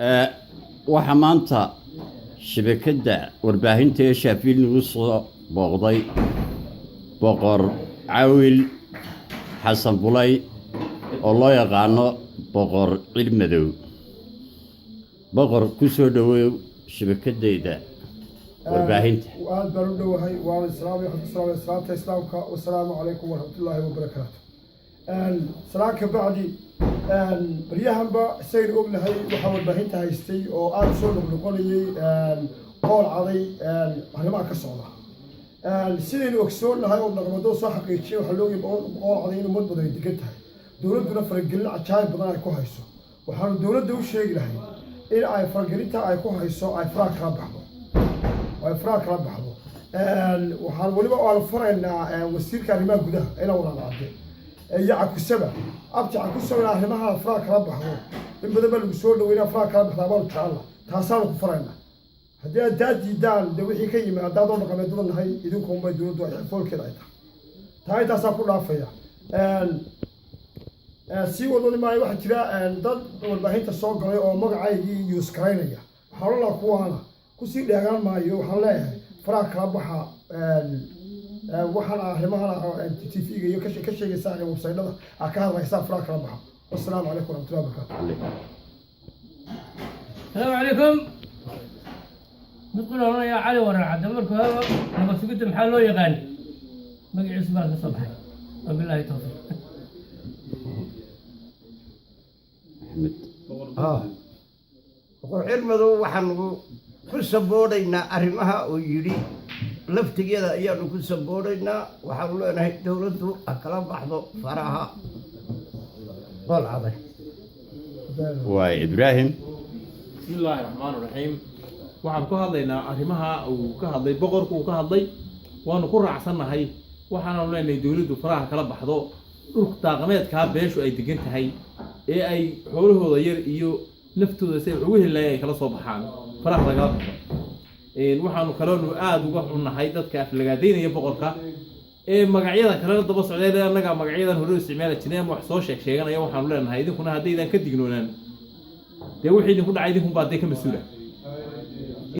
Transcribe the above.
Waxaa maanta shabakadda warbaahinta ee Shaafiil nagu soo booqday Boqor Cawil Xasan Bulay oo loo yaqaano Boqor Cilmadow. Boqor, ku soo dhowew shabakadeyda warbaahinta. Aad baan u dhowahay, waana islaamay. Waxaan ku salaamay salaamta Islaamka: wasalaamu calaykum waraxmatullaahi wabarakaatu. Salaan ka bacdi, baryahanba saynu ognahay waxaa warbaahinta haystay oo aada soo noqnoqonayay Qool Caday arrimaha ka socda. Sidaynu ogsoonnahay oo dhaqmadoo soo xaqiijiyay, waxaa loo ogyahay Qool Caday in ummad badan ay degan tahay, dowladduna faragelin cajaayib badan ay ku hayso. Waxaanu dowladda u sheegi lahay in ay faragelinta ay ku hayso ay faraha kala baxdo, ay faraha kala baxdo. Waxaan weliba aanu faraynaa wasiirka arrimaha gudaha ina Waraab Cadde iyo Cakusaba, abti Cakusaba, in arrimaha faraha kala baxdo. In badan baa lagu soo dhaweynaa, faraha kala baxdaa baanu jecella, taasaanu ku faraynaa. Haddii aad taa diidaan, de wixii ka yimi haddaad oo dhaqameedada nahay, idinkuunbay dowladdu ay foolkeeda ay tahay. Taa intaasaa ku dhaafaya, sii wadwadi maayo. Waxaa jira dad warbaahinta soo galay oo magacaygii use garaynaya. Waxaan odhan lahaa kuwaana kusii dheegaan maayo. Waxaan leeyahay faraha kala baxa waxaan arrimahan TV-ga iyo ka sheegaysaan ee website-ada aad ka hadlaysaan. Faraha kala baxa. Wassalaamu calaykum waraxmatullahi wabarakatu. Asalaamu calaykum. Mid qura odhanayaa Cali Waran Cadde, marka hore nabad sugidda maxaa loo yaqaani? Magaciisu baa ka soo baxay. Wabilaahi towfiiq. Axmed. Boqor Cirmadow waxaanu ku saboodhaynaa arrimaha uu yidhi laftigeeda ayaanu ku saboodhaynaa. Waxaanu leenahay dowladdu ha kala baxdo faraha Qool Caday. Waay, Ibraahim. Bismi illaahi raxmaan raxiim. Waxaan ku hadlaynaa arrimaha uu ka hadlay boqorku, uu ka hadlay waanu ku raacsannahay. Waxaanaanu leenahay dowladdu faraha kala baxdo dhulka daaqameedkaa beeshu ay degan tahay ee ay xoolahooda yar iyo naftooda si ay wax ugu heli lahayn ay kala soo baxaan, faraha lagala baxo. Waxaanu kaloonu aada uga xunnahay dadka aflagaadaynaya boqorka ee magacyada kalena daba socdeen, annaga magacyadan hore u isticmaali jirnay ama wax soo sheeg sheeganaya. Waxaanu leenahay idinkuna haddaydan ka dignoonaan, dee wixii idinku dhacay idinkunbaa dee ka mas-uula.